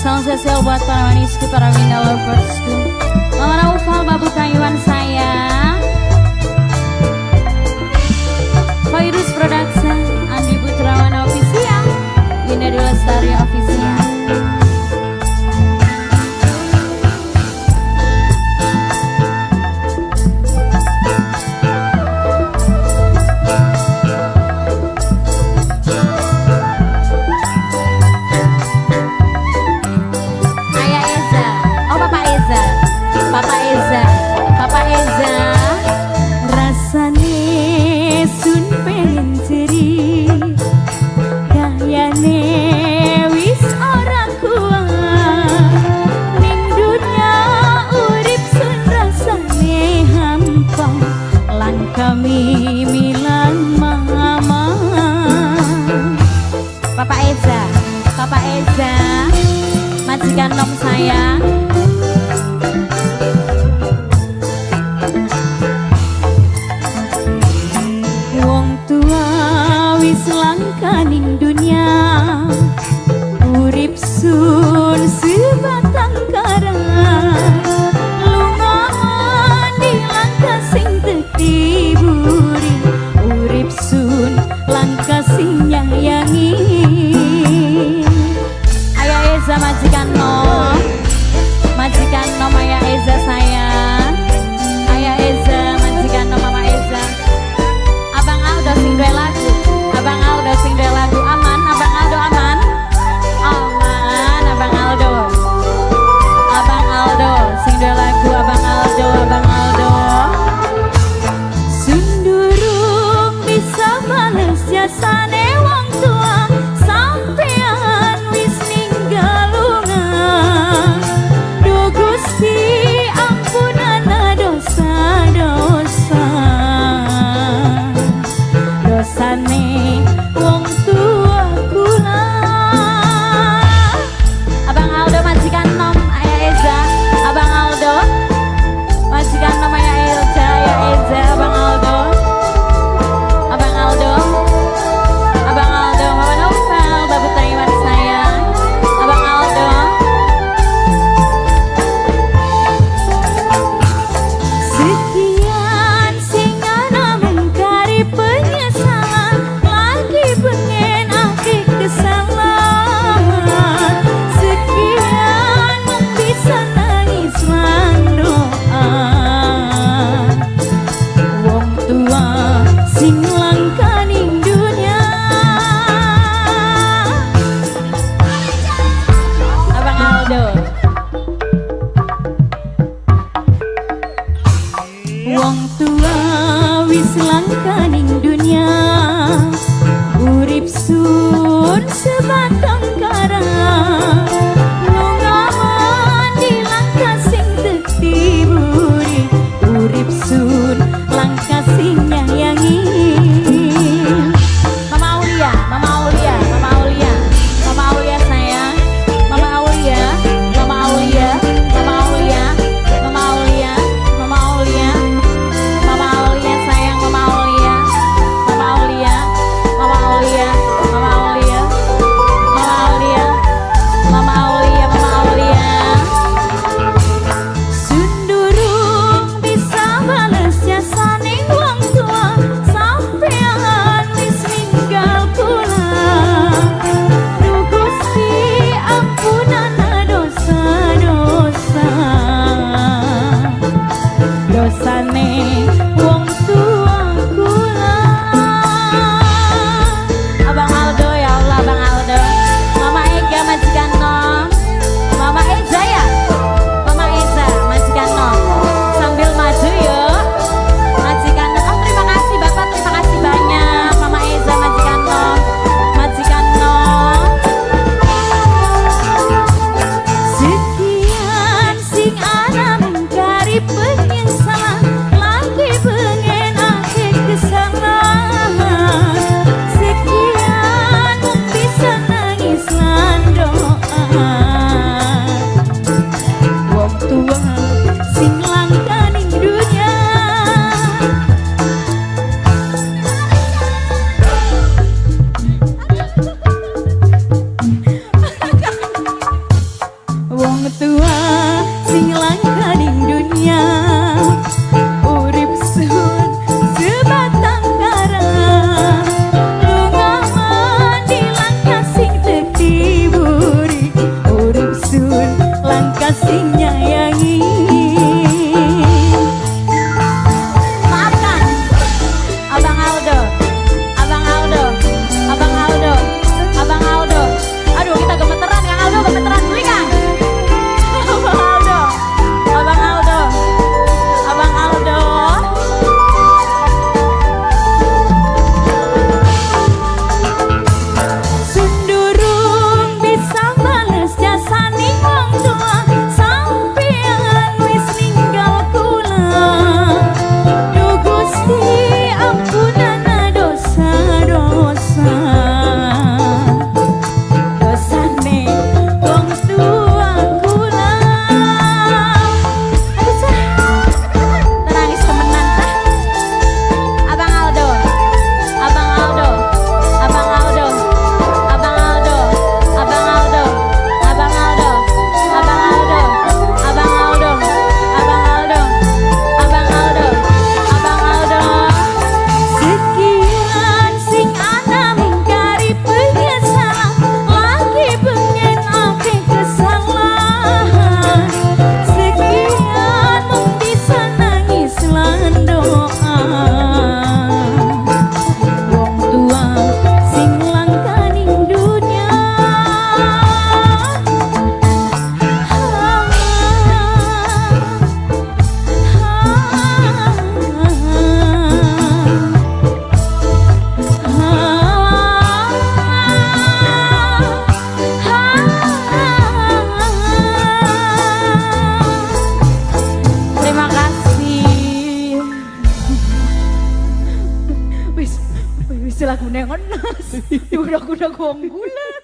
Salam spesial buat para manisku, para Winda loversku. Mama Naufal, Babu Taiwan sayang. Fairuz Production, Andi Putrawan Official, Winda Lestari Official. Ayah Eza, oh Papa Eza, Papa Eza, Papa Eza. Rasane sun pengen jeri, kayane wis ora kuat. Ning dunya urip sun rasane hampa, lan kami milang mama. Papa Eza, Papa Eza, majikan nom sayang. Wong tua wis langka ning dunya, urip sun sebatang kara. Lunga di langka sing dadi buri, urip sun langka sing nyayangi. Ayah Eza majikan nom, majikan nom Ayah Eza sayang. Ayah Eza majikan nom Mama Eza. Abang Aldo sing duwe lagu, Abang Aldo sing duwe lagu aman, Abang Aldo aman, aman Abang Aldo, Abang Aldo sing duwe lagu Abang Aldo, Abang Aldo. Sundurung bisa bales jasane wong tua, sampean wis ninggal lunga. Duh Gusti ampunana dosa-dosa, dosane wong tua kula. Abang Aldo majikan nom Ayah Eza, Abang Aldo majikan nom Ayah Eza, Ayah Eza, Abang Aldo, Abang Aldo, Abang Aldo, Mama Novel, Babu Taiwan sayang, Abang Aldo. Sekian sing ana mengkari penyesalan, lagi pengen akeh kesalahan. Sekian mung bisa nangis lan doa, wong tua sing langka ning dunya. Abang Aldo. Wong tua wis langka ning dunya, urip sun sebatang kara. Lunga di langka sing dadi buri, urip sun langka sing nyayangi. Mama Aulia, Mama Aulia, Mama Aulia, Mama Aulia sayang, Mama Aulia, Mama Aulia, Mama Aulia, Mama Aulia, Mama Aulia, Mama Aulia sayang, Mama Aulia, Mama Aulia, Mama Aulia, Mama Aulia, Mama Aulia. Wis lagune ngenes. Udah wong gula.